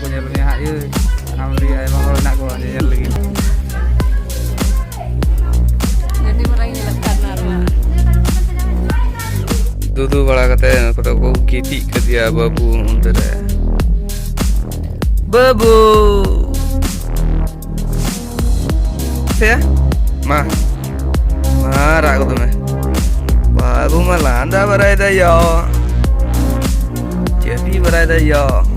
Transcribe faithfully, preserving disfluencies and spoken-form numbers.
ᱠᱚ ᱧᱮᱞ ᱢᱮᱭᱟ ᱦᱟᱸᱜ, ᱤᱭᱟᱹ, ᱟᱢ ᱞᱟᱹᱜᱤᱫ ᱟᱭᱢᱟ ᱦᱚᱲ ᱢᱮᱱᱟᱜ ᱠᱚᱣᱟ ᱧᱮᱧᱮᱞ ᱞᱟᱹᱜᱤᱫ᱾ ᱟᱹᱰᱤ ᱢᱟᱨᱟᱝ ᱧᱮᱞᱚᱜ ᱠᱟᱱᱟ ᱱᱚᱣᱟ᱾ ᱫᱩᱫᱩ ᱵᱟᱲᱟ ᱠᱟᱛᱮ ᱱᱚᱛᱮ ᱠᱚ ᱜᱤᱛᱤᱡ ᱠᱟᱫᱮᱭᱟ ᱵᱟᱹᱵᱩ ᱚᱱᱛᱮ ᱨᱮ᱾ ᱵᱟᱹᱵᱩ! ᱥᱮ? ᱢᱟ᱾ ᱢᱟ, ᱨᱟᱜ ᱜᱚᱫ ᱢᱮ᱾ ᱵᱟᱹᱵᱩ ᱢᱟ ᱞᱟᱸᱫᱟ ᱵᱟᱲᱟᱭ ᱫᱟᱭ ᱭᱟ᱾ ᱪᱟᱹᱴᱤ ᱵᱟᱲᱟᱭ ᱫᱟᱭ ᱭᱟ᱾